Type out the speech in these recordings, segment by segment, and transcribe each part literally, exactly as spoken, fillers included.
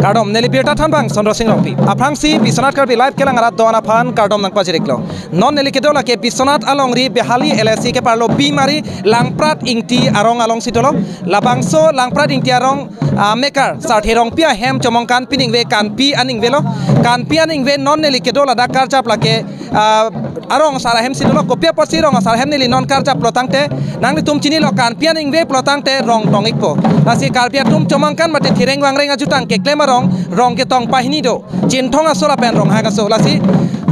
Kardom, neli birta thanbang Chandra Singh Rongpi. Aphrangsi Biswanath Karbi Live kelang arat do-an aphan kardom nangpajir-iklo. Non neli kedo lake Biswanath alongri Behali L A C keparlo Bimari Langprat Ingti arong alongsi dolo. Labangso Langprat Ingti arong, ah, mekar Sarthe Rongpi ahem chomong Kanpi aningve, Kanpi aningve lo. Kanpi aningve non neli kedo ladak karjap lake, ah, arong asar ahemsi dolo. Kopi apotsi rong asar ahem neli non karjap pulotangte, nanglitum chinilo, Kanpi aningve pulotangte rong tong-ikpo. Lasi Karbi atum chomong kan mate thireng vangreng ajutang keklem arong, rong ketong pahini do. Chinthong aso lapen Ronghang aso. Lasi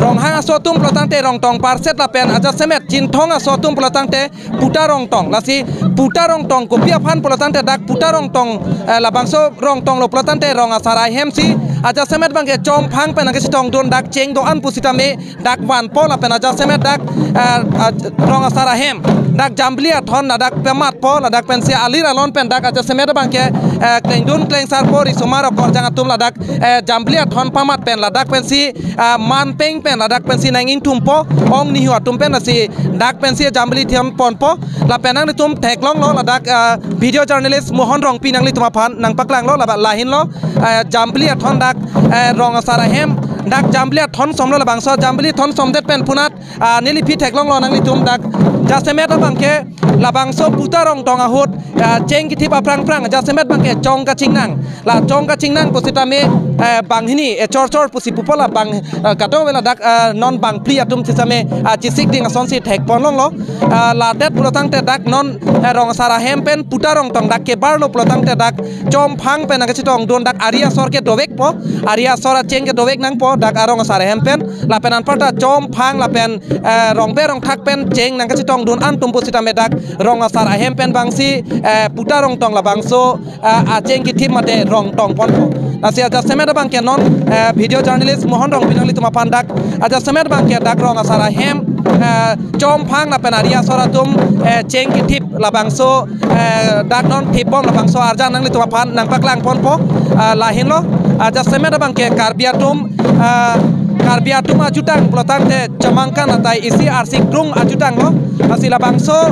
Ronghang aso atum pulotangte rong tong parset lapen ajasemet Chinthong aso atum pulotangte puta rong tong. Lasi puta rong tong kopi aphan pulotangte dak puta rong tong, eh, labangso rong tonglo pulotangte rong asar ahemsi ajasemet abangke chomphang pen nangkachetongdun, dak cheng do-an pusitame dak vanpo lapen ajasemet dak, eh, aj-, rong asar ahem dak Jambili athon ladak pamatpo, ladak pensi alir alon pen dak ajasemet abangke, eh, klengdun klengsarpo, risomar okorjang atum ladak, eh, Jambili athon pamat pen ladak pensi, ah, manpeng pen ladak pensi nang-ingthumpo, ong nihu atum pen lasi dak pensi Jambili thon ponpo. Lapen nanglitum theklonglo ladak, ah, video journalist Mohon Rongpi nanglitum aphan nangpaklanglo, laba lahinlo, ah, Jambili athon dak, eh, rong asar ahem dak Jambili athon somlo, labangso Jambili thon somdet pen punat, ah, neliphi theklonglo nanglitum dak jasemet abangke labangso puta rong tong ahut, ah, cheng kethip aphrang phrang jasemet abangke chong kachingnang. La chong kachingnang pusitame, eh, banghini, eh, chor chor pusi pupo, labang, eh, kadokave ladak, eh, non bangphli atum sitame, ah, chesik ding asonsi thekponlonglo. Ah, ladet pulotangte dak non, eh, rong asar ahem pen puta rong tong dak kebarlo pulotangte dak chomphang pen nangkachetongdun, dak ari asor ke dovekpo, ari asor acheng ke dovek nangpo dak arong asar ahem pen. Lapen anparta chomphang lapen, eh, rongbe rongthak pen cheng nangkachetongdun-an atum pusitame dak rong asar ahem pen abangsi, eh, puta rong tong labangso, eh, acheng kethip mate rong tongponpo. Lasi ajasemet abangke non, eh, video journalist Mohon Rongpi nanglitum aphan dak ajasemet abangke dak rong asar ahem, eh, chomphang lapen ari asor atum, eh, cheng kethip labangso, eh, dak non thipbom labangso arjan nanglitum aphan nangpaklangponpo, eh, lahinlo. Ajasemet abangke Karbi atum, eh, Karbi atum ajutang pulotangte chomong kan atai isi arsik krung ajutanglo. Lasi labangso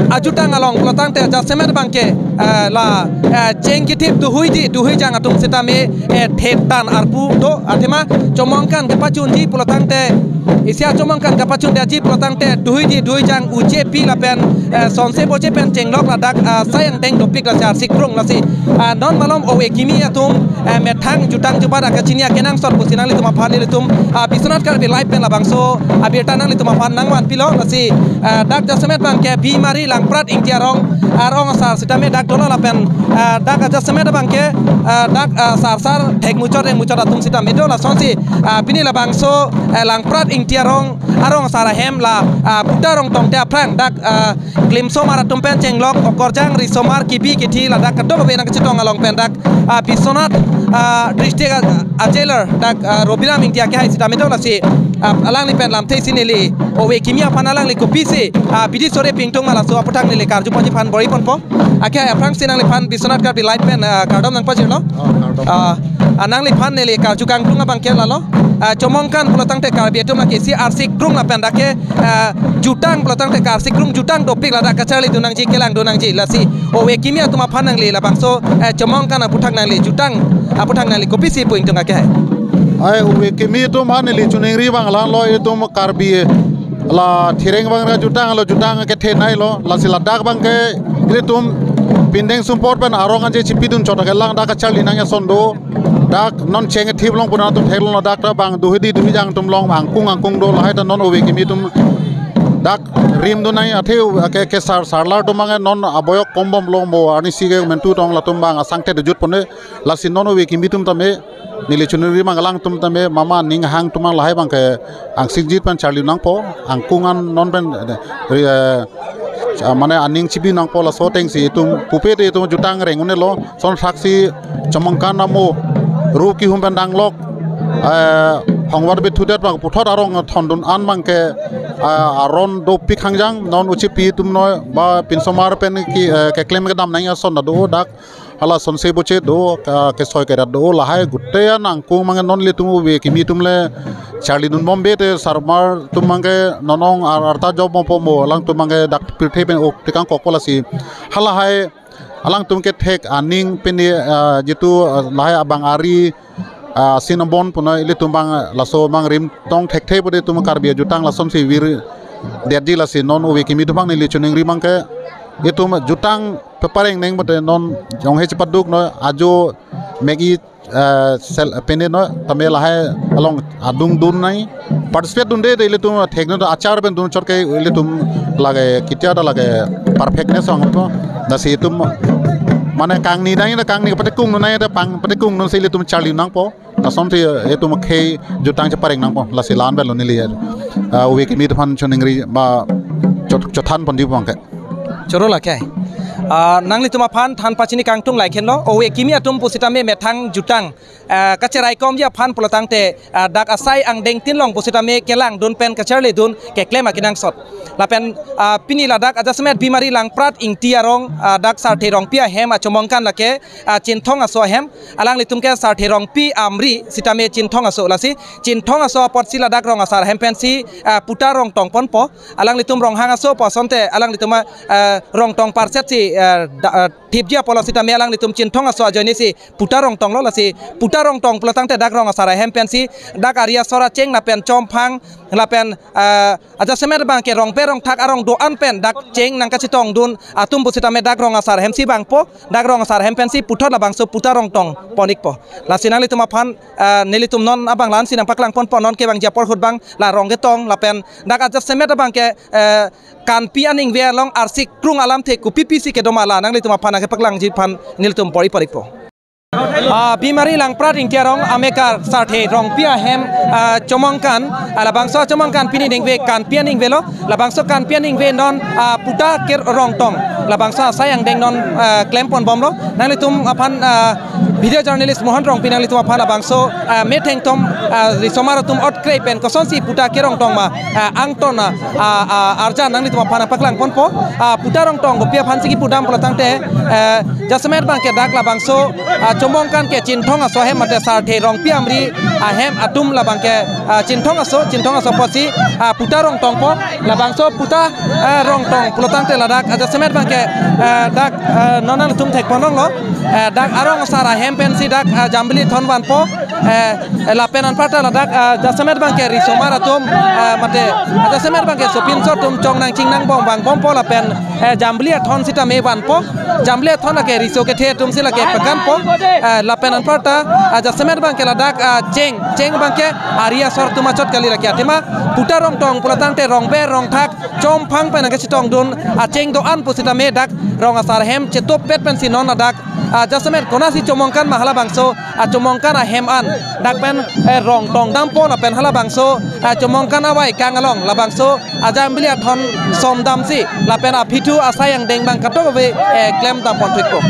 ajutang along pulotangte ajasemet abangke, eh, la, eh, cheng kethip duhuidi duhuijang atum sitame, eh, thetan arpu do, athema chomong kan kapachunji pulotangte, isi achomong kan kapachundetji pulotangte duhuidi duhuijang ujepi lapen, eh, sonse boje pen chenglok ladak, ah, sai angdeng dopik lasi arsik krung lasi, ah, non malom ove kimi atum, eh, methang jutang jubat akachini akenangsot pusi nanglitum aphan nelitum, ah, Biswanath Karbi Live pen labangso abirta nanglitum aphan nangvanpilo. Lasi, ah, dak jasemet abangke Bimari Langprat Ingti arong, arong asar sitame dak dolo lapen, ah, dak jasemet abangke, ah, dak, ah, sar sar thek muchot reng muchot atum sitame do, lasonsi, ah, pini labangso, eh, Langprat Ingti arong, arong asar ahem la, ah, puta rong tongte aphrang dak, ah, klimsomar atum pen chenglok okorjang risomar kibi kithi ladak kadokave nangkachetong along pen dak, ah, Biswanath, ah, district, ah, ah, jailer dak, ah, Robiram Ingti akehai sitame do, lasi, ah, alangli pen lamthe isi neli ove kimi aphan alangli kopisi, ah, bidi sore pingtung ma laso aputhak neli karjuponji aphan bor-iponpo. Akehai aphrangsi nangliphan Biswanath Karbi Live pen, ah, kardom nangpajirlo. Oh, kardom. Ah, ah, nangliphan neli karju kangtung abangke lalo. Ah, chomong kan pulotangte Karbi atum lake isi arsik krung lapen dak ke, ah, jutang pulotangte ke arsik krung jutang dopik ladak kacharlidun nangji, kelangdun nangji, lasi ove kimi atum aphan nangli labangso, eh, chomong kan aputhak nangli jutang aputhak nangli kopisi pu ingtung akehai. Ai, ove kimi atum aphan neli choningri abang la-anlo, itum Karbi la thireng vangreng ajutanglo, jutang kethenei lo, lasi ladak abangke ilitum pindeng sumpot pen arong anje chipidun chot akelang dak kacharli nangji ason do. Dak non cheng kethip along pu nangtum theklonglo, dak ta bang duhuidi duhuijang atum along angkung angkung do, lahai ta non ove kimi atum dak rimdun nangji, athe ke, ke sar, sarlar atum abangke non aboyok kombomlo, mo arnisi ke mentu tong latum abang asangthe dejut pone, lasi non ove kimi atum tame Neli choningri abang alangtum tame mama aning hang atum abang lahai abangke angsikjit pen charli nangpo, angkung an non pen, eh, eh, mane aning chibi nangpo, laso atengsi itum pupe te itum jutang reng un-elo, son thraksi Chomangkan amo ru kehum pen danglok, eh, hongvar bithudet abang puthot arong thondun an abangke, eh, aron dopik hangjang, non uchipi atum noi ba pinsomar pen ki, eh, keklem kedam nangji ason ta do, dak hala sonse boche do, ka-, kesoi kerat do, lahai gute an angkung abangke non ilitum ove kimi atum le charli dunbom be te sarmar atum abangke non ong ar-, arta job bompo mo, alangtum abangke dak pirthe pen ok tekang kokpo lasi. Halahai alangtum kethek aning pen, ah, jitu, ah, lahai abang ari, ah, sinabon punoi ilitum abang, ah, laso abang rim tong thekthe pute itum Karbi ajutang lasonsi virdetji lasi non ove kimi atum abang neli choningri abangke itum jutang pepareng neng pute non jonghe chepaduk noi ajo mek-i, eh, sel pene noi tame lahai along adung dun nai participate dunde te ilitum thek noi achar pen dun chot ke ilitum lake ketia ta lake perfectness ong to lasi itum mane kangni dang ina kangni patekung noi ta pang patekung noi si ilitum charli nangpo. Lason si itum khei jutang chepareng nangpo. Lasi la-an pen lo neli, eh, ove kimi atum aphan choningri ba chot-, chothan ponji abangke. Choro lake. Ah, nanglitum aphan than pachini kangtung laikhenlo. Ove kimi atum pusitame methang jutang, ah, kacheraikomji aphan pulotangte, ah, dak asai angdeng tin along pusitame kelang dun pen kacharli dun keklem akenangsot. Lapen, ah, pini ladak ajasemet Bimari Langprat Ingti arong, ah, dak Sarthe Rongpi ahem achomangkan lake, ah, Chinthong aso ahem. Alanglitum ke Sarthe Rongpi amri sitame Chinthong aso lasi. Chinthong aso apotsi ladak rong asar ahem pensi, ah, puta rongtong ponpo. Alanglitum Ronghang aso pu asonte alanglitum, ah, rongtong parset si, ah, da-, ah, thipji apotlo sitame alanglitum Chinthong aso ajoinesi puta rongtonglo lasi. Puta rongtong pulotangte dak rong asar ahem pensi dak ari asor acheng lapen chomphang lapen, ah, ajasemet abangke rongpe rongthak arong do-an pen dak cheng nangkachetong dun atum pusitame dak rong asar ahemsi vangpo, dak rong asar ahem pensi puthot labangso puta rongtong pon-ikpo. Lasi nanglitum aphan, ah, nelitum non abang la-ansi nangpaklang ponpo, non kevangji apor ahut abang la rong ketong lapen dak ajasemet abangke, eh, Kanpi aningve along arsik krung alamthe kopipisi kedo ma la nanglitum aphan nangkepaklangji aphan nelitum bor-i pon-ikpo. Ah, Bimari Langprat Ingti arong amekar Sarthe Rongpi ahem, ah, chomangkan, ah, labangso chomangkan pini ningve Kanpi aningvelo, labangso Kanpi aningve non, ah, puta kerongtong, labangso asai angdeng non, ah, klem ponbomlo. Nanglitum aphan, ah, video journalist Mohan Rongpi nanglitum aphan labangso, ah, methengthom, ah, risomar atum otkre pen kosonsi puta kerongtong ma, ah, angton, ah, ah, ah, arjan nanglitum aphan paklang ponpo. Ah, puta rongtong kopi aphansi kipudam pulotangte, eh, jasemet abangke dak labangso, ah, chomangkan ke Chinthong aso ahem mate Sarthe Rongpi amri ahem atum labangke, ah, Chinthong aso, Chinthong aso apotsi, ah, puta rongtongpo. Labangso puta, ah, rongtong pulotangte ladak ajasemet abangke, ah, dak, ah, non nangtum thek ponlonglo. Eh, dak arong asar ahem pensi dak, ah, Jambili athon vanpo. Eh, lapen anparta ladak, ah, jasemet abangke risomar atum, ah, mate, ah, jasemet abangke sopinso atum chong nangching nangbom vangbompo lapen, eh, Jambili athon sitame vanpo. Jambili athon lake riso kethe atumsi lake pekanpo. Eh, lapen anparta, ah, jasemet abangke ladak, ah, cheng, cheng abangke ari asor atum achot kali lake athema puta rongtong pulotangte rongbe rongthak chomphang pen nangkachetong dun acheng do-an pusitame dak rong asar ahem chetopet pensi non ladak, ah, jasemet konatsi chomangkan ma halabangso, ah, chomangkan ahem an dak pen, eh, rongtong dampo lapen halabangso, ah, chomangkan avai kang along labangso a-Jambili athon som damsi lapen aphi thu asai angdeng abang katok ave, eh, klem dam pon thikpo.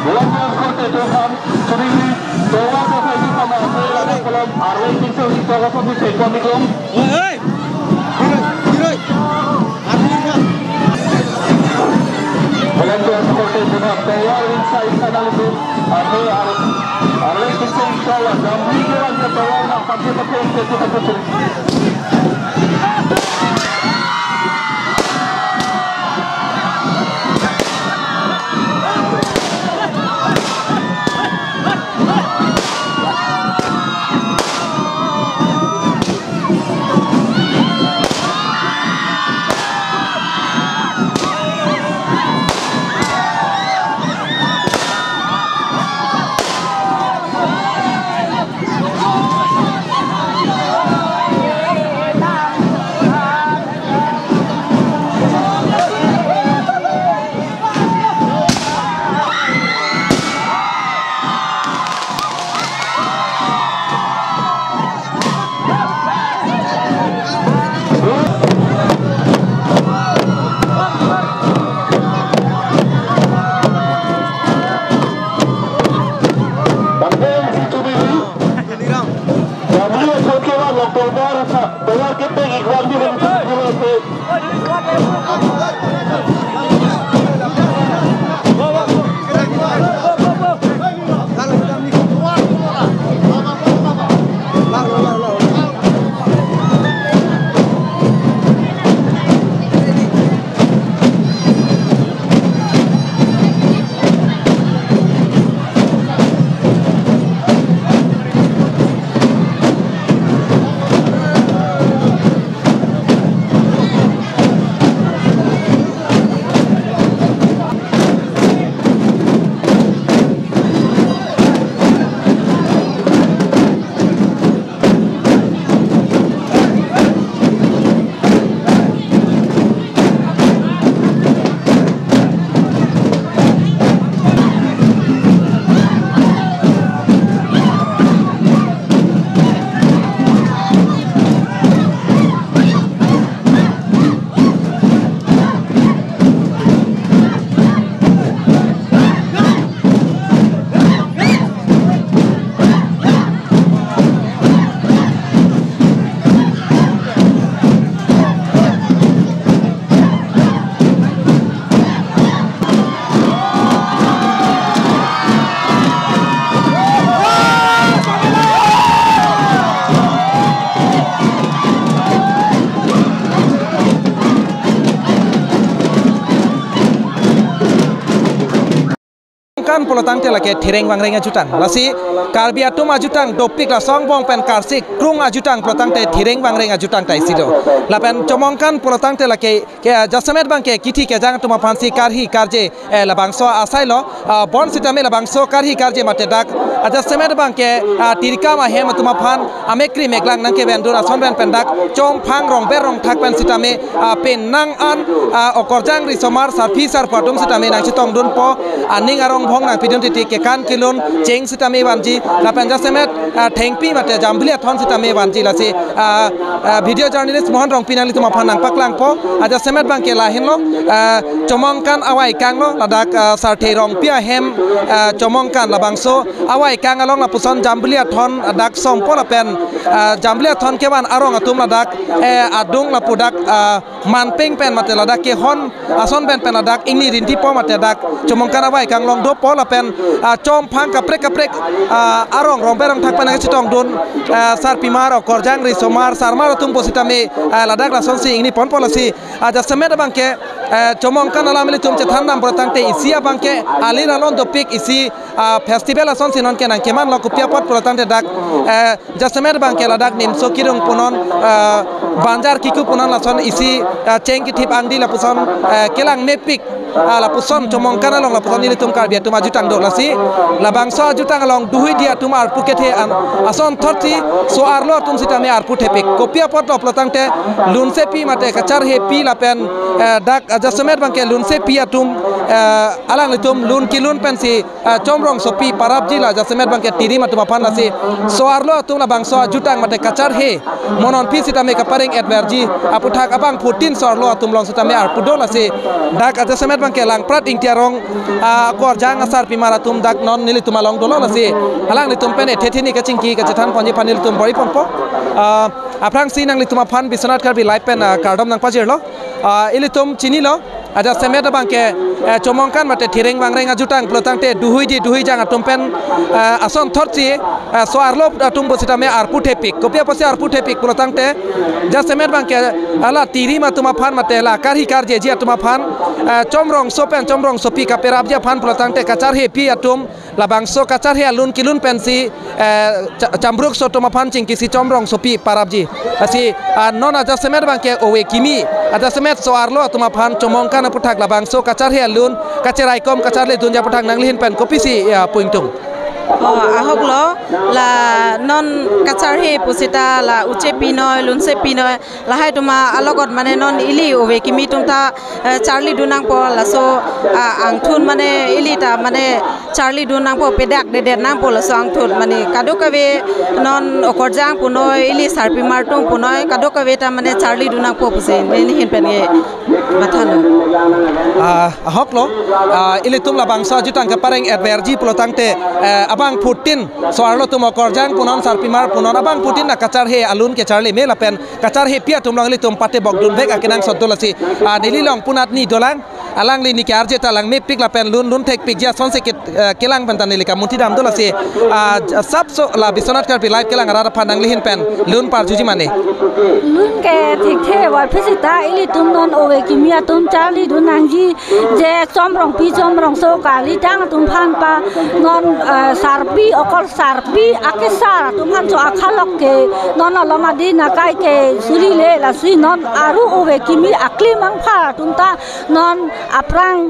Volunteers Corps tetum aphan churi tovar ko sai tu sama ase ladak kolom arleng tingso ito ko pun sai komiklum. Oi, oi. Hiroi, hiroi. Arleng ka. Volunteers Corps tetum aphan tovar inside kanal itu ase ar arleng tingso ito la damri ke wan ke tovar na pake pake ito kita putri. Chomongkan pulotangte lake thireng vangreng ajutang. Lasi Karbi atum ajutang dopik, laso angbong pen karsik krung ajutang pulotangte thireng vangreng ajutang ta isi do. Lapen Chomongkan pulotangte lake ke, jasemet abangke kithi kejang atum aphansi karhi karje, eh, labangso asai lo, ah, bonsitame labangso karhi karje mate dak, ah, jasemet abangke, ah, tirikam ahem atum aphan amek kri meklang nangkevendun ason pen pen dak Chomphang rongber rongthak pen sitame, ah, pen nang an, ah, okorjang risomar sarpi sarpo atum sitame nangchetongdunpo, aning arong bhong nangpidun titi, kekan kelun cheng sitame vanji, lapen jasemet, ah, thengpi mate jambili athon sitame vanji, lasi, ah, ah, video journalist Mohan Rongpi nanglitum aphan nangpaklangpo. Ah, jasemet abangke lahenlo, ah, Chomongkan avaikang lo, ladak, ah, Sarthe Rongpi ahem, ah, Chomongkan labangso avaikang along lapuson jambili athon, ah, dak sompo lapen, ah, jambili athon kevan arong atum ladak, eh, adung lapu dak, ah, manpeng pen mate ladak kehon ason pen pen ladak ingni rintipo mate dak Chomongkan avaikang along dopo lapen, ah, Chomphang kaprek kaprek, ah, arong rongber rongthak pen nangchetongdun, ah, sarpimar, okorjang risomar, sarmar atum pusitame, ah, ladak lasonsi ingniponpo, lasi, ah, jasemet abangke, eh, Chomongkan alam ilitum chethandam pulotangte isi abangke alir alon dopik isi, ah, festival asonsi nonke nangkemanlo, kopi apot pulotangte dak, eh, jasemet abangke ladak Nimso Kirung punon, ah, Banjar Kiku punon lason isi, ah, cheng kithip angdi lapuson, ah, kelang mepik, ah, lapuson Chomongkan along lapuson ilitum Karbi atum ajutang do, lasi labangso ajutang along duhuidi atum arpu kethe an, ason thotsi so-arlo atum sitame arpu thepik. Kopi apot lo pulotangte lunsepi mate kacharhepi lapen, eh, dak, ah, jasemet abangke lunsepi atum, eh, alanglitum lun kelun pensi, ah, Chomrongsopi parapji, la jasemet abangke tirim atum aphan, lasi so-arlo atum labangso ajutang mate kacharhe mo non aphi sitame kapareng etverji aputhak abangphutin so-arlo atum along sitame arpu do, lasi dak, ah, jasemet abangke Langprat Ingti arong, ah, okorjang asarpimar atum dak non nelitum along dolo, lasi alanglitum pen ethe thini kachingki kachethanponji aphan nelitum bor-iponpo. Ah, aphrangsi nanglitum aphan Biswanath Karbi Live pen, ah, kardom nangpajirlo. Ah, ilitum chinilo, ah, jasemet abangke, eh, Chomongkan mate thireng vangreng ajutang pulotangte duhuidi duhuijang atum pen, eh, ason thotsi, eh, so-arlo atum pusitame arpu thepik. Kopi apotsi arpu thepik pulotangte, jasemet abangke, ah, la tirim atum aphan mate la karhi karjeji atum aphan, eh, Chomrongso pen Chomrongsopi kaperapji aphan pulotangte kacharhepi atum labangso kacharhe alun kelun pensi, eh, cha-, Chamrukso atum aphan chingkisi Chomrongsopi parapji. Lasi, ah, non ajasemet abangke ove kimi, ajasemet so-arlo atum aphan Chomongkan aputhak labangso kacharhe alun kacheraikom kacharlidunji aputhak nangli ahin pen kopisi, ya, pu ingtung? Oh, ahok lo, la non kacharhe pusita la uche pinoi, lunse pinoi, lahai atum alogot mane non ili ove kimi atum ta, eh, charlidun nangpo, laso, ah, angthun mane ili ta mane charlidun nangpo, pedakdedet nangpo laso angthun, mane kadokave non okorjang punoi, ili sarpimar atum punoi, kadokave ta mane charlidun nangpo pusi neli ahin pen ke mathalo. Ah, ahok lo, ah, ilitum labangso ajutang kapareng etverji pulotangte, eh, abangphutin so-arlo atum okorjang punon sarpimar punon abangphutin ta kacharhe alun kacharli me lapen kacharhepi atum along ilitum patebokdunvek akenangsot do, lasi, ah, neli along punat ni dolang, alangli neke-arje ta lang mepik lapen lun lun thekpikji asonsi ke, eh, kelang pen ta neli kamunthi dam do, lasi, ah, j-, sapso la Biswanath Karbi Live kelang arat aphan nangli ahin pen lun parjuji mane? Lun ke thekthe, aphi sita ilitum non ove kimi atum charlidun nangji, je Chomrongpi Chomrongso kalitang atum aphan pa non, eh, sarpi, okor sarpi akesar atum aphan cho akhalok ke non alom adin akai ke suri le, lasi non aru ove kimi aklim angphar atum ta non aphrang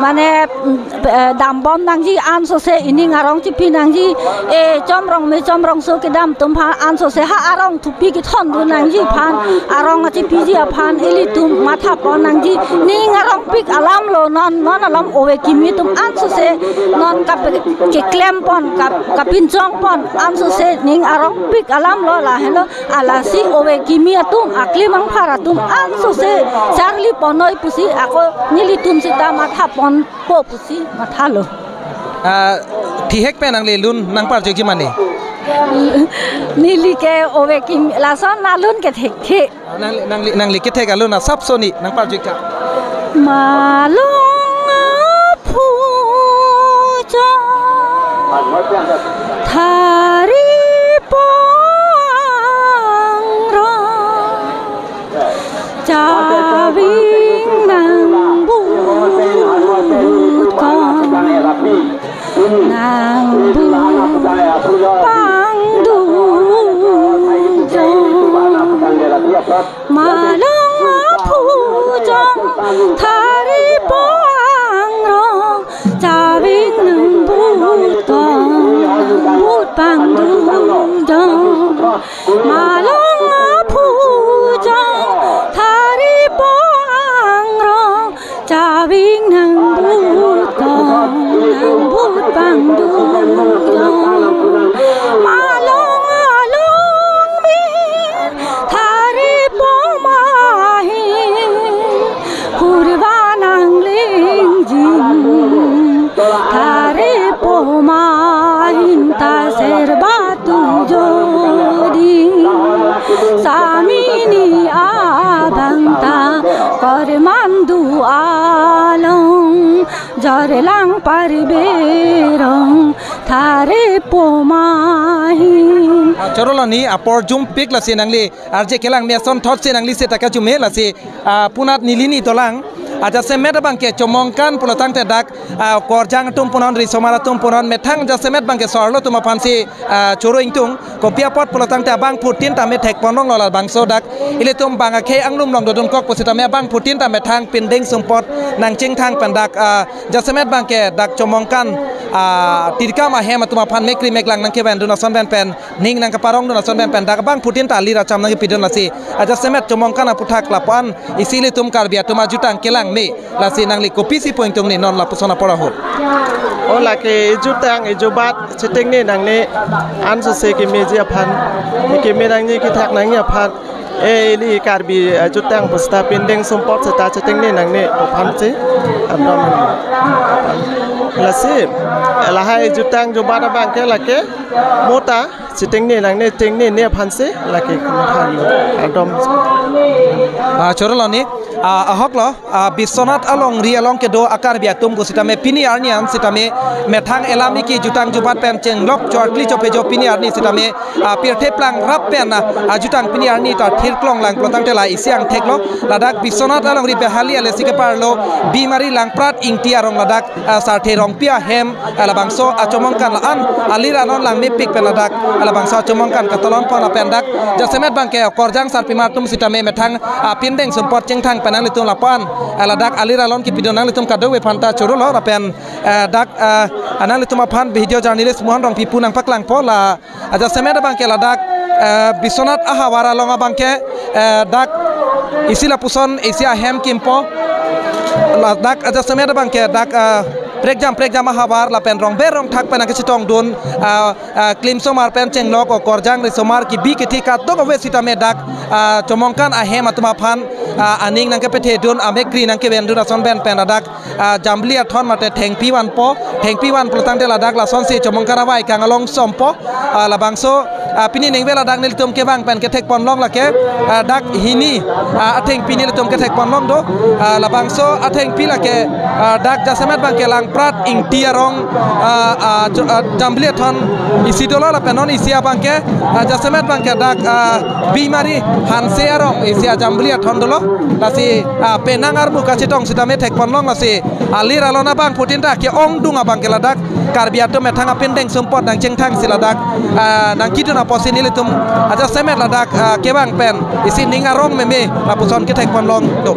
mane, mm, eh, dambom nangji, ansose ining arong chipi nangji, eh, Chomrong me Chomrongso kedam atum aphan ansose ha arong thupi kethondun nangji aphan, arong achipiji aphan ilitum mathapon nangji, ning arongpik alam lo non, non alom ove kimi atum ansose non kap-, keklempon, kap-, kapinchongpon ansose ning arongpik alam lo, lahenlo, ah, lasi ove kimi atum aklim angphar atum ansose charliponnoi pusi ako nelitum sita mathaponpo pusi mathalo. Ah, thihek pen nangli lun nangparjukji mane? Neli ke ove kimi lason alun ke thekthe. Nangli, nangli, nangli kethek alun asapso neli nangparjuktha. Malung aphu chong thari pangro chaving nang but kong. Nang bu pangdujong, malong aphujong, thari po angrong, chaving nang but kong, nang but pangdujong. Malong aphujong, thari po angrong, chaving nang but kong, nang but pangdujong. Malong along me, thari po mahin, hurva nang lingjing, thari po mahin ta serba tu jodi, samini abang ta kormandu along, jarlang parberong, thari po mahin. Ah, choro lo ni, apor jumpik lasi nangli, arje kelang me asonthot si nangli seta kajume lasi, ah, punat neli ni dolang. Ajasemet abangke Chomongkan pulotangte dak, ah, Korjang atum punon, Risomar atum punon, methang ajasemet abangke so-arlo atum aphan si, ah, choro ingtung. Kopi apot pulotangte abangphutin tame thekponlonglo labangso dak ilitum bang akhei anglum along dodunkok pusitame abangphutin tame thang pindeng sumpot nangchingthang pen dak, ah, jasemet abangke dak Chomongkan, ah, tirkam ahem atum aphan mekri meklang nangkevendun ason pen pen, ning nangkaparongdun ason pen pen dak abangphutin ta alir acham nangkepidun lasi. Ajasemet Chomongkan aputhak lapu-an isi ilitum Karbi atum ajutang kelang me, lasi nangli kopisi pu ingtung ni non lapuson apor ahut? O lake ejutang ejubat chetengne nangne, ansose kemeji aphan, keme nangne kethak nangne aphan, e ili Karbi ajutang pusita pindeng sumpot seta chetengne nangne aphan si, andom. Lasi lahai ejutang jubat abangke lake mota chetengne nangne tengnene aphan si lake kemahang adom. Ah, choro lo ni, ah, ahok lo, ah, Biswanath alongri along kedo a-Karbi atum pusitame pini arni an sitame methang elam iki jutang jubat pen chenglok chorkli chopejo pini arni sitame, ah, pirthe plang rap pen, ah, ajutang pini arni ta thirklong lang pulotangte la isi angthek lo. Ladak Biswanath alongri Behali alesi keparlo Bimari Langprat Ingti arong ladak, ah, Sarthe Rongpi ahem, ah, labangso a-Chomongkan la-an alir anon lang mepik pen ladak, ah, labangso a-Chomongkan katalon pon lapen dak jasemet abangke Korjang sarpimar atum sitame methang, ah, pindeng sumpot chingthang pen nanglitum lapu-an, ah, ladak alir alon kepidun nanglitum kadokave aphan ta choro lo lapen, ah, dak, ah, nanglitum aphan video journalist Mohan Rongpi pu nangpaklangpo la. Ajasemet abangke ladak, eh, Biswanath ahavar along abangke, eh, dak isi lapuson isi ahem kimpo. Ladak ajasemet abangke dak, eh, prekjam prekjam ahavar lapen rongber rongthak pen nangkachetongdun, eh, eh, klimsomar pen chenglok o Korjang Risomar kebi kethe kadokave sitame dak, eh, Chomongkan ahem atum aphan, eh, aning nangkepethedun, amekri nangkevendun ason pen pen ladak, ah, Jambili Athon mate thengpi vanpo, thengpi van pulotangte ladak lasonsi Chomongkan avai kangalong sompo, ah, labangso, ah, pini ningve ladak nelitum kevang pen kethekponlong lake, ah, dak hini, ah, athengpi nelitum kethekponlong do, ah, labangso athengpi lake, ah, dak jasemet abangke Langprat Ingti arong, ah, ah, Jo-, ah, Jambili Athon isi dolo lapen non isi abangke, ah, jasemet abangke dak, ah, Bimari Hanse arong isi a-Jambili Athon dolo. Lasi, ah, penang armu kachetong sitame thekponlong lasi alir alon abangphutin ta ke-ongdung abangke ladak Karbi atum methang apindeng sumpot nangchingthang si ladak, ah, nangkidun apotsi nelitum ajasemet ladak, ah, kevang pen isi ning arong meme lapuson kethekponlong do.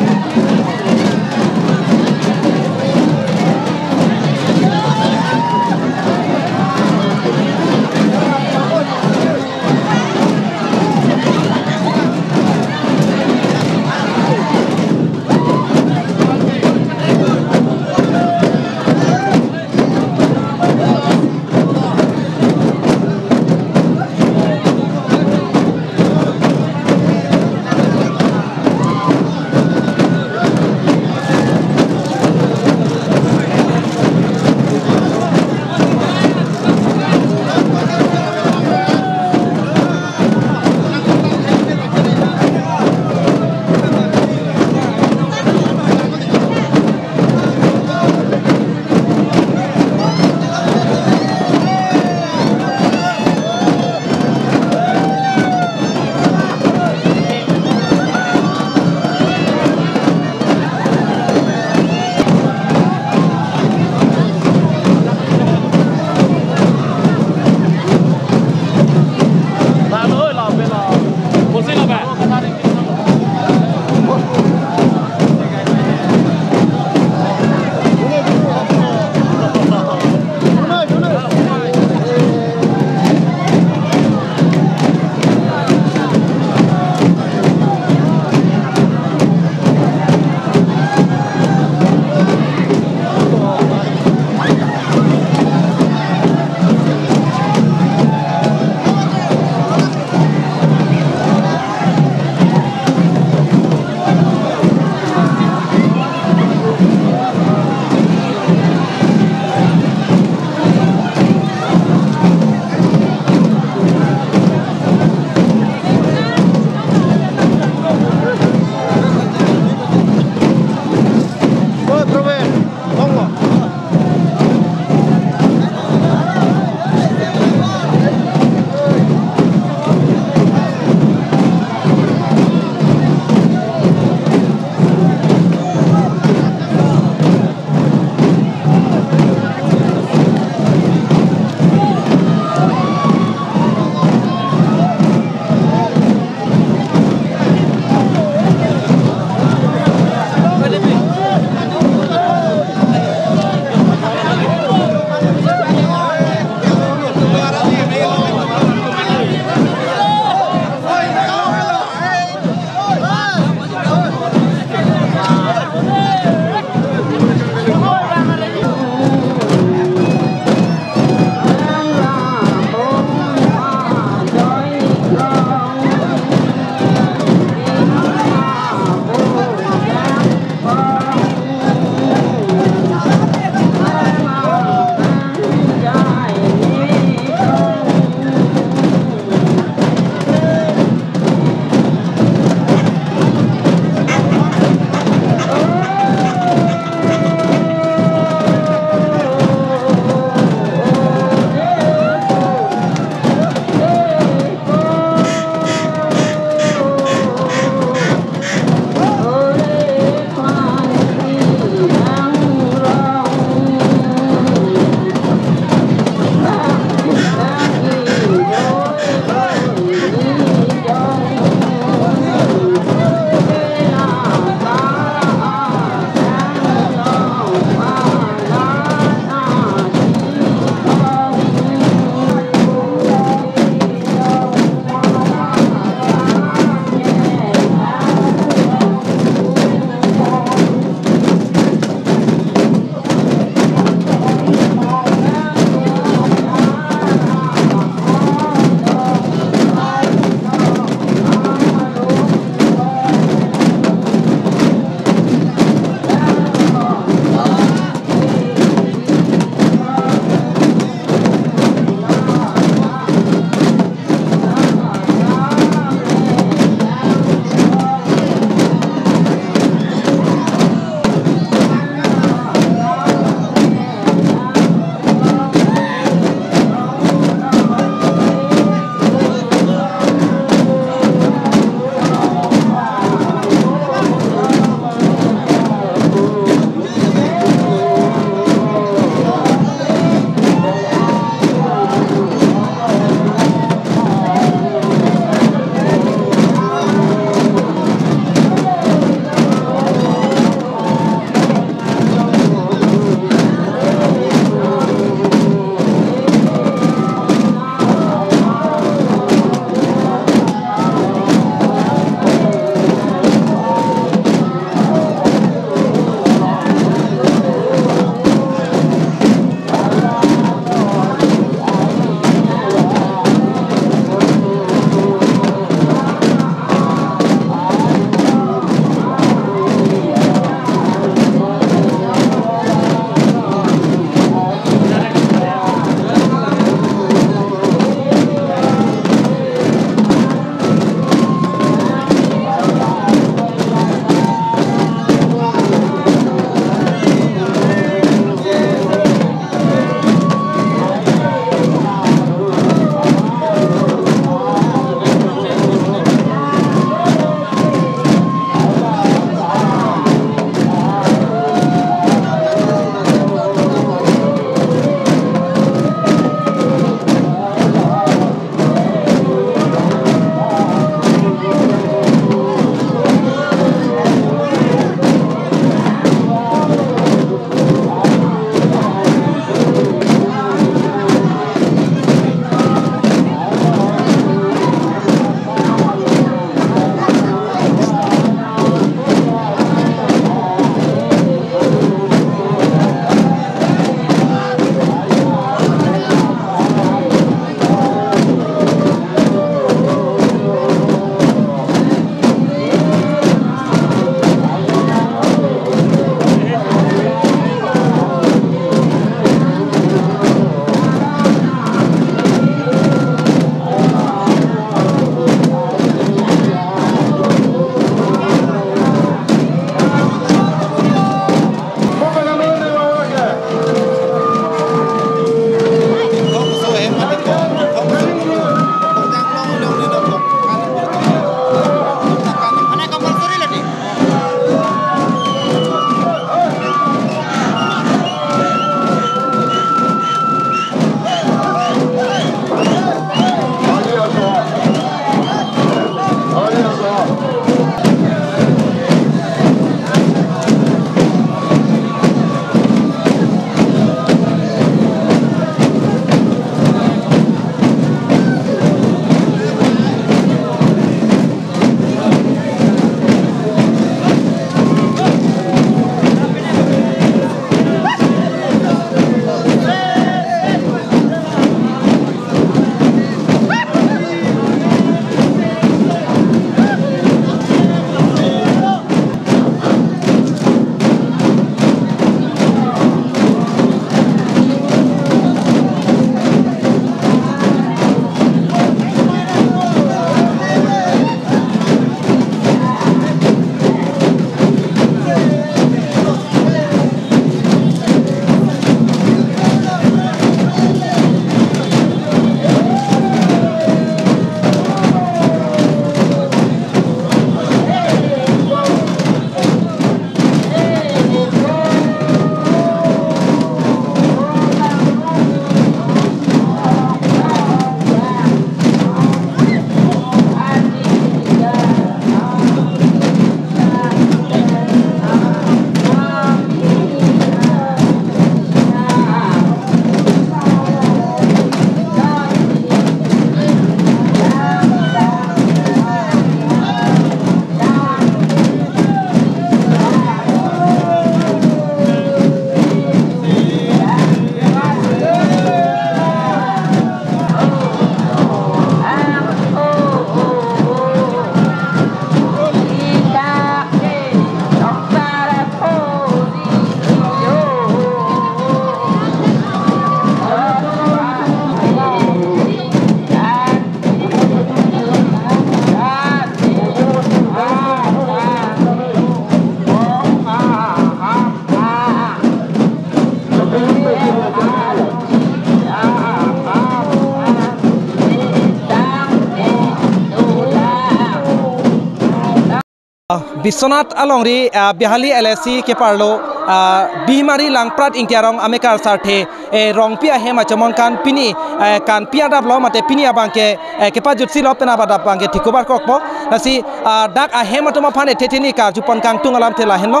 Biswanath alongri, ah, Behali L A C keparlo, ah, Bihimari Langprat Ingti Arong amekar sarthe, eh, Rongpi ahem achomongkan pini, eh, kanpi adaplo mate pini abangke, eh, kepajutsi lo pen abadap abangke thikobar kokpo. Lasi, ah, dak ahem atum aphan ethe theni karjupon kangtung alamthe lahenlo.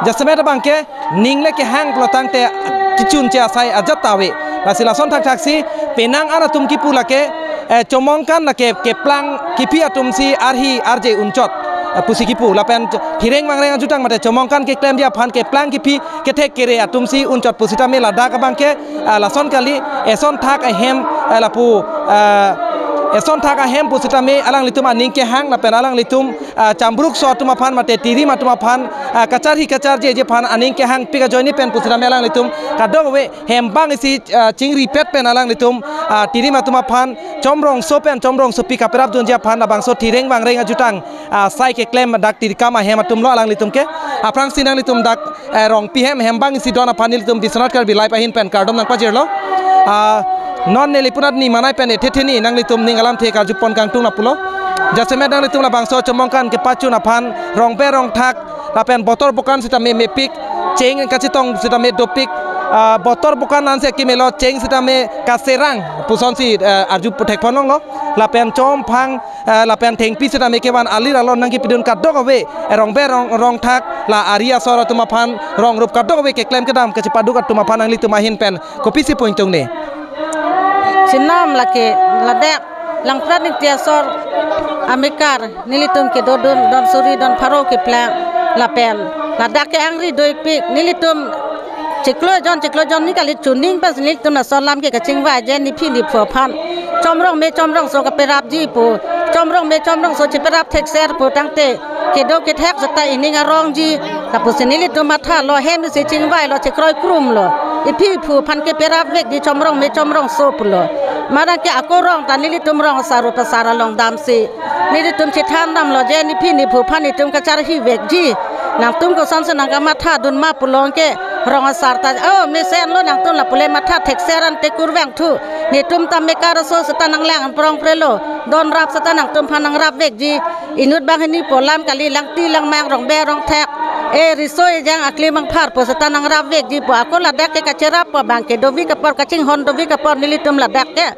Jasemet abangke ning le kehang pulo tangte kechunche asai ajat ta ave. Lasi lason thakthaksi penang an atum kipu lake, eh, chomongkan lake keplang kephi atumsi arhi arje unchot, eh, pusi kipu. Lapen ch-, thireng vangreng ajutang mate chomongkan keklemji aphan keplang kephi kethek kere atumsi unchot pusitame ladak abangke, eh, lason kali, eson thak ahem, eh, lapu, eh, eson thak ahem pusitame alanglitum aning kehang lapen alanglitum, ah, chambrukso atum aphan mate tirim atum aphan, ah, kacharhi kacharjeje aphan aning kehangpik ajoine pen pusitame alanglitum kadokave hem bang isi, ah, chingripet pen alanglitum, ah, tirim atum aphan chomrongso pen chomrongsopi kaprapdunji aphan labangso thireng vangreng ajutang, ah, sai keklem dak tirikam ahem atumlo alanglitum ke. Aphrangsi nanglitum dak, eh, Rongpi hem hem bang isi don aphan nelitum Biswanath Karbi Live ahin pen kardom nangpajirlo. Ah, non neli punat ni manai pen ethe theni nanglitum ning alamthe karjupon kangtung lapulo. Jasemet nanglitum labangso chomongkan kepachun aphan rongbe rongthak lapen botor bokan sitame mepik, cheng kachetong sitame dopik, ah, botor bokan ansi akimelo cheng sitame kaserang pusonsi, eh, arju puthekpon longlo. Lapen chomphang, eh, lapen thengpi sitame kevan alir alon nangkepidun kadokave, eh, rongbe rong, rongthak la ari asor atum aphan rongrup kadokave keklem kedam kachepaduk atum aphan nanglitum ahin pen kopisi pu ingtungne? Chenam lake ladak Langprat Ingti asor amekar nelitum kedodun don suri don pharo keplang lapen ladak ke angri doipik nelitum chiklo jon chiklo jon ni kali chuning pas nelitum laso alam ke kachingvai je nephi nephu aphan chomrong me chomrongso kaprapji pu, chomrong me chomrongso cheprap thekser pu tangte kedo kethek seta ining arongji. Lapusi nelitum mathalo hem si chingvailo chekroi krumlo. Ephi ephu aphan keprapvekji chomrong me chomrongso pulo. Manang ke ako rong ta nelitum rong asar rup asar along damsi nelitum chethan damlo je nephi nephu aphan itum kacharhivekji. Nangtum kosonsi nangkamathadun ma pulo ke rong asar ta, oh, mesenlo nangtum lapu le matha thekser ante kurvangthu. Netum ta mekar aso seta nanglang prongprelo. Don rap seta nangtum aphan nangrapvekji. Inut banghini pu alam kali, langti langmang rongbe rongthak, eh, riso ejang akli mangphar pu seta nangrapvekji pu ako ladak ke kacherap pu abangke dovik apor kachinghon dovik apor nelitum ladak ke.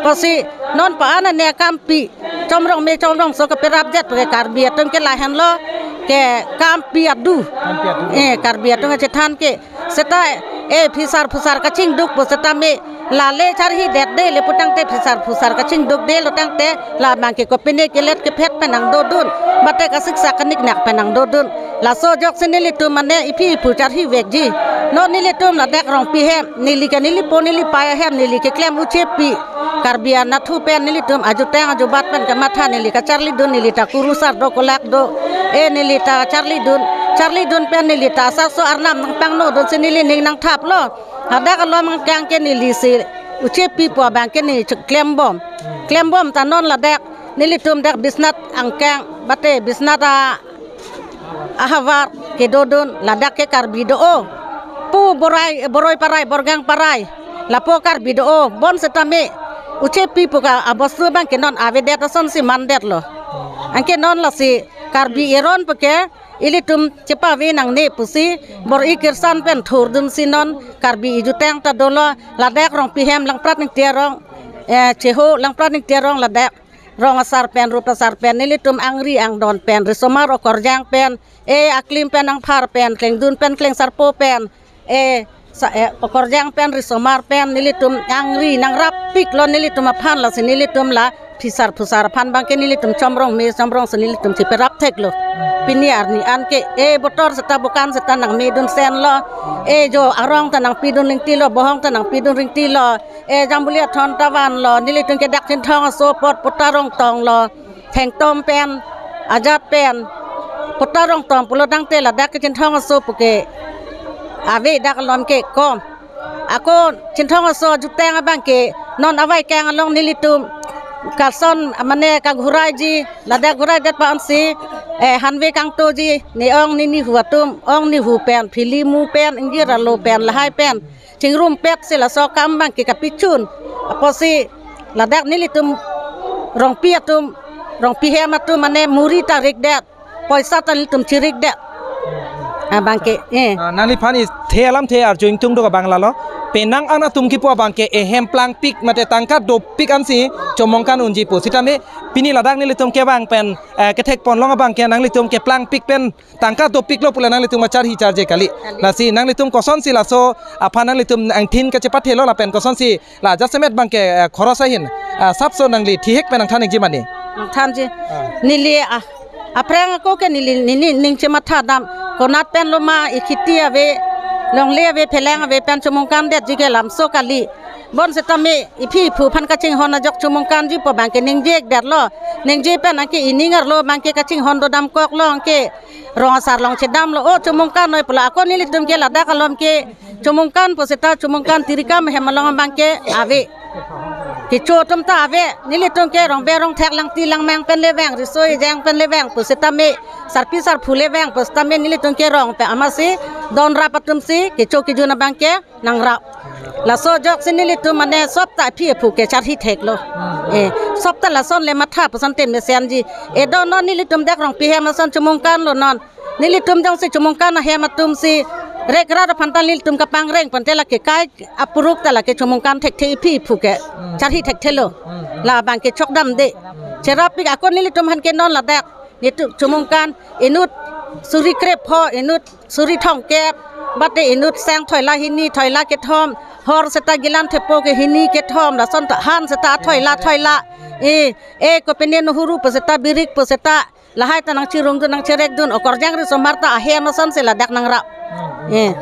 Pusi non pa-an ane akampi chomrong me chomrongso kaprapjet pu ke Karbi atum ke lahenlo ke kampi adu. Kampi adu. Eh, Karbi atum achethan ke seta, eh, phisar phusar kachingduk pu setame lale charhidetde le pu tangte phisar phusar kachingdukdelo tangte labangke kopine kelet kephet pen nangdodun mate kasiksa kaniknak pen nangdodun. Laso ajoksi nelitum mane ephi ephu charhivekji. Non nelitum ladak Rongpi hem neli ke nelipo nelipei ahem neli keklem uchepi Karbi anatthu pen nelitum ajutang ajubat pen kamatha neli kacharlidun neli ta kurusar do kolak do. Eh, neli ta charlidun, charlidun pen neli ta asarso arnam nangpangnodunsi neli ning nangthaplo. Hadak alom angkang ke neli si uchepi pu abangke neli chik klembom. Klembom ta non ladak nelitum dak Biswanath angkang mate Biswanath a ahavar kedodun ladak ke Karbi do-o. Pu Borai, Boroi Parai, Borgang Parai. Lapu Karbi do-o. Bon setame uchepi pu ka abostu abangke non avedet asonsi mandetlo. Anke non lasi Karbi eron pu ke ilitum chepave nangne pusi bor-i kirsan pen thurdunsi non Karbi ejutang ta dolo ladak Rongpi hem Langprat Ingti arong, eh, cheho Langprat Ingti arong ladak. Rong asar pen, rup asar pen, nelitum angri angdon pen, risomar okorjang pen, eh, aklim pen angphar pen, klengdun pen, klengsarpo pen, eh, sa-, eh, okorjang pen, risomar pen, nelitum angri nangrap piklo nelitum aphan lasi nelitum la phisar phusar aphan abangke nelitum chomrong me chomrongso nelitum cheprap theklo. Pini arni anke, eh, botor seta bokan seta nangmedun senlo, eh, jo arong ta nangpidun ringtilo, bohong ta nangpidun ringtilo, eh, jambuli athon ta vanlo, nelitum ke dak Chinthong aso apot Pota Rongtong lo, Thengtom pen, ajat pen, Pota Rongtong pulo tangte ladak ke Chinthong aso pu ke ave dak alom ke kom. Ako Chinthong aso ajutang abangke non avaikang along nelitum kason mane kaghuraiji, ladak ghuraidet pa ansi, eh, hanve kangtoji, ne ong ne nihu atum, ong nihu pen, philimu pen, ingjir alo pen, lahai pen chingrumpetsi laso akam abangke kapichun. Apotsi ladak nelitum Rongpi atum, Rongpi hem atum mane muri ta rikdet. poisa ta nelitum chirikdet. Abangke, eh. Ah, nangliphan ithe alamthe arju ingtung do abang lalo. Penang an atum kipu abangke ehem plangpik mate tangka dopik ansi chomongkan unji pu. Sitame pini ladak nelitum kevang pen, eh, kethekponlong abangke nanglitum keplangpik pen tangka dopiklo pule nanglitum acharhi charje kali. Kali. Lasi nanglitum kosonsi laso aphan nanglitum angthin kachepathelo lapen kosonsi la jasemet abangke, eh, khoros ahin, eh, sapso nangli thihek pen nangthan-ikji mane? Nangthanji. Ah. Neli, ah, aphrang ako ke neli, neli ning chematha dam. Konat pen loma ikhiti ave, longle ave, phelang ave pen chomongkandetji ke lamso kali. Bonsitame iphi iphu aphan kachinghon ajok chomongkanji pu abangke ningje-ikdetlo. Ningje pen anke ining arlo abangke kachinghon dodamkoklo anke rong asar along chedamlo. O chomongkan noi pulo ako nelitum ke ladak alom ke chomongkan pusita chomongkan tirikam hem along abangke ave. Kecho atum ta ave, nelitum ke rongbe rongthek langti langmang pen le vang, riso ejang pen le vang, pusitame sarpi sarpo le vang, pusitame nelitum ke rong pen amatsi donrap atumsi kecho kejun abangke nangrap. Laso ajoksi nelitum mane sop ta aphi aphu ke charhi theklo. Hmm. Eh, sop ta lason le matha pu asonte mesenji. Eh, do non nelitum dak Rongpi hem ason chomongkanlo non. Nelitum jongsi chomongkan ahem atumsi rekrat aphan ta nelitum kapangreng pon te lake kai apuruk ta lake chomongkan thekthe iphi iphu ke. Hmm. Charhi thekthelo. Hmm. La abangke chokdamde. Cherap pik ako nelitum aphan ke non ladak. Nelitum chomongkan inut suri krepho, inut suri thomkep, bate inut sang thoila hini, thoila kethom, hor seta gilan thepo ke hini kethom, lason ta han seta thoila, thoila. Eh, eh, kopine nuhuru pusita, birik pusita, lahai ta nangchirungdun, nangcherekdun, okorjang risomar ta ahem asonsi ladak nangrap. Eh.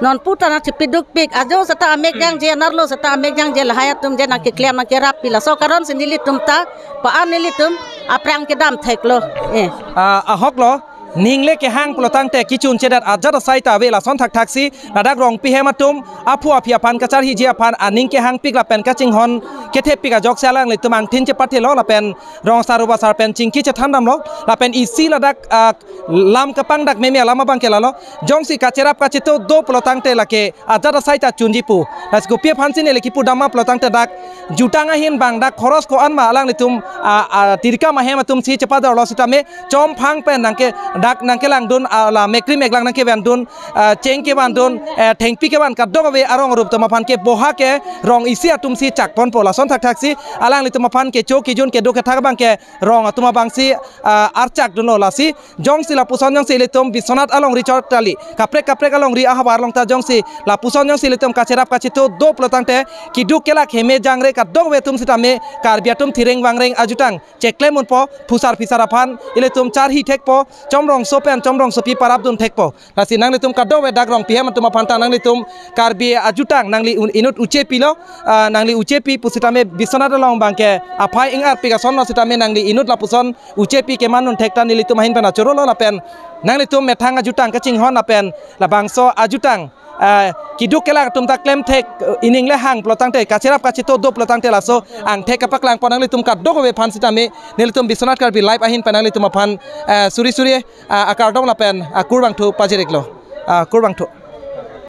Non pu ta nangchipidukpik, ajo seta amek jangje, narlo seta amek jangje, lahai atum je nangkeklem nangkerap pi, laso karonsi nelitum ta, pa-an nelitum aphrang kedam theklo. Eh. Ah, ahoklo, ning le kehang pulotangte kechunchedet ajat asai ta ave lason thakthaksi, ladak Rongpi hem atum, aphu aphi aphan kacharhiji aphan aning kehangpik lapen kachinghon kethepik ajoksi alanglitum angthin chepathelo lapen rong asar rup asar pen chingki chethandamlo, lapen isi ladak, ah, lam kapangdak meme alam abangke lalo, jongsi kacherap kacheto do pulotangte lake ajat asai ta chunji pu. Lasi kopi aphansi neli kipudam ma pulotangte dak jutang ahin abang dak khoros ko-an ma alanglitum, ah, ah, tirikam ahem atumsi chepadorlo sitame chomphang pen nangke dak nangkelangdun, ah, la mekri meklang nangkevandun, ah, cheng kevandun, eh, thengpi kevan kadokave arong arup atum aphan ke boha ke rong isi atumsi chakponpo, lason thakthaksi alanglitum aphan kecho kejun keduk kethak abangke rong atum abangsi, ah, archakdunlo. Lasi jongsi lapuson jongsi ilitum Biswanath alongri chot kali, kaprek kaprek alongri ahavar along ta jongsi lapuson jongsi ilitum kacherap kacheto do pulotangte keduk kelak heme jangre kadokave atum sitame Karbi atum thireng vangreng ajutang cheklem unpo, phusar phisar aphan ilitum charhi thekpo, chomrongso pen chomrongsopi parapdun thekpo. Lasi nanglitum kadokave dak Rongpi hem atum aphan ta nanglitum Karbi ajutang nangli un-, inut uche pilo, ah, nangli uche pi pusitame Biswanath along abangke aphai ing-arpik asonlo sitame nangli inut lapuson uche pi kemandun thek ta nelitum ahin pen achorolo lapen nanglitum methang ajutang kachinghon lapen labangso ajutang, ah, keduk kelak atum ta klem thek, eh, ining le hang pulotangte kacherap kacheto do pulotangte laso angthek kapaklangpo nanglitum kadokave aphan sitame nelitum Biswanath Karbi Live ahin pen nanglitum aphan, eh, suri suri, ah, akardom lapen, ah, kurvangthu pajir-iklo. Ah, kurvangthu.